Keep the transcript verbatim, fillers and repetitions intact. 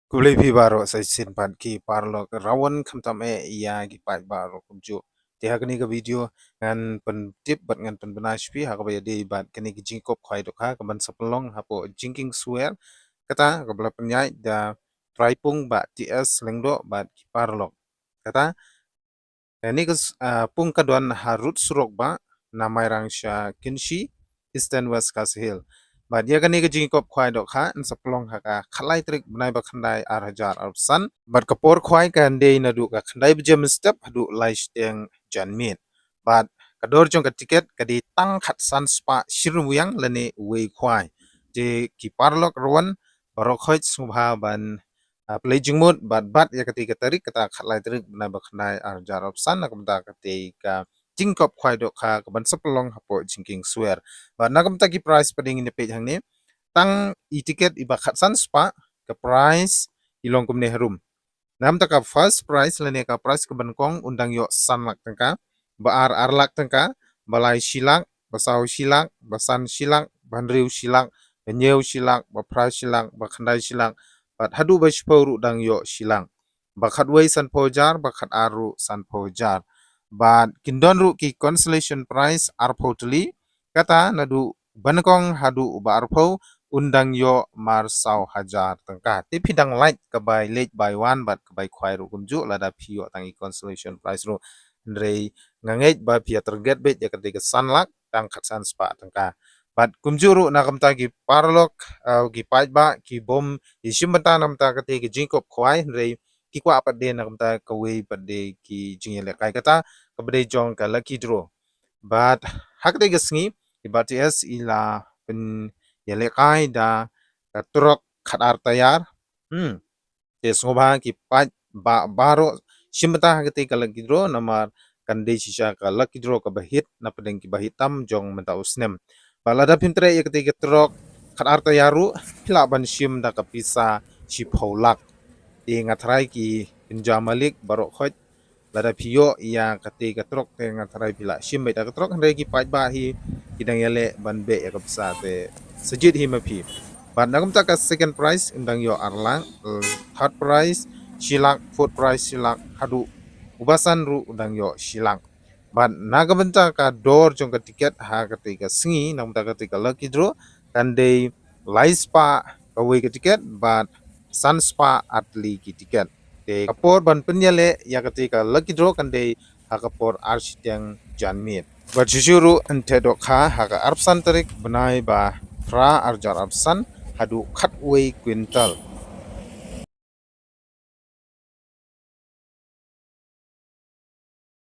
Khublei phi baroh sa shisien pat ki paralok, rawan khamtam eh ïa ki paidbah baroh kumjuh. Te ha kane ka video ngan pyntip bad ngan pynbna sha phi ha kaba ïadei bad kane ka jingkop khwai dohkha kaban sa pynlong hapoh Jingkieng Swer, kata kaba la pynïaid da Trai Pung Bah T S Lyngdoh bad ki paralok. Kata kane ka s-, ah, pung ka don ha rud surok bah na Mairang sha Kynshi, Eastern West Khasi Hills. Bad ïa kane ka jingkop khwai dohkha yn sa pynlong ha ka khatlai tarik bnai ba khyndai ar hajar arphew san. Bad ka por khwai kan dei naduh ka khyndai baje mynstep haduh lai shiteng janmiet. Bad ka dor jong ka tiket ka dei tang khatsan spah shirnguh lane wei khwai. Te ki paralok rawan baroh khoit sngewbha ban, ah, pynleit jingmut bad bat ïa kata ka tarik, kata khatlai tarik bnai ba khyndai ar hajar arphew san, na ka bynta kata ka jingkop khwai dohkha kaban sa pynlong hapoh Jingkieng Swer. Bad na ka bynta ki prize pat ngin ïa peit hangne. Tang i tiket iba khatsan spah ka prize i long kumne harum. Na ka bynta ka first prize lane ka prize kaba nyngkong un dang ïoh san lak tyngka, ba ar ar lak tyngka, ba lai shi lak, ba saw shi lak, ba san shi lak, ba hynriew shi lak, ba hynñiew shi lak, ba phra shi lak, ba khyndai shi lak, bad haduh ba shiphew ruh dang ïoh shi lak. Ba khatwei sanphew hajar, ba khatar ruh sanphew hajar. Bad kin don ruh ki consolation prize arphew tylli, kata naduh ba nyngkong haduh ba arphew un dang ïoh mar saw hajar tyngka. Te phi dang lait ka bai leit bai wan bad ka bai khwai ruh kumjuh lada phi ïoh tang i consolation prize ruh. Hynrei nga ngeit ba phi ïa target beit ïa kata ka san lak tang khatsan spah tyngka. Bad kumjuh ruh na ka bynta ki paralok, ah, ki paidbah ki bym ïa shim bynta na ka bynta kata ka jingkop khwai, hynrei ki kwah pat de na ka bynta kawei pat de ki jingïalehkai, kata kaba dei jong ka lucky draw. Bad ha kata ka sngi i Bah T S i la pynïalehkai da ka trok khatar tayar. Hmm. Te sngewbha ki paidbah baroh shim bynta ha kata ka lucky draw, namar kan dei shisha ka lucky draw kaba hit na pdeng kiba hit tam jong mynta u snem. Bad lada phim treh ïa kata ka trok khatar tayar ruh, phi lah ban shim da ka pisa shiphew lak. Te nga tharai ki kynja malik baroh khoit, lada phi ïoh ïa kata ka trok te nga tharai phi lah shim beit da ka trok, hynrei ki paidbah hi ki dang ïaleh ban beh ïa ka pisa te sa jied hi ma phi. Bad na ka bynta ka second prize un dang ïoh ar lak, third prize shi lak, fourth prize shi lak, haduh uba san ruh un dang ïoh shi lak. Bad na ka bynta ka dor jong ka tiket ha kata ka sngi, na ka bynta kata ka lucky draw, kan dei lai spah kawei ka tiket bad san spah ar tylli ki tiket. Te ka por ban pynïaleh ïa kata ka lucky draw kan dei ha ka por ar shiteng janmiet. Bad shuh shuh ruh yn theh dohkha ha ka arphew san tarik bnai ba phra ar hajar arphew san haduh khatwei kwintal.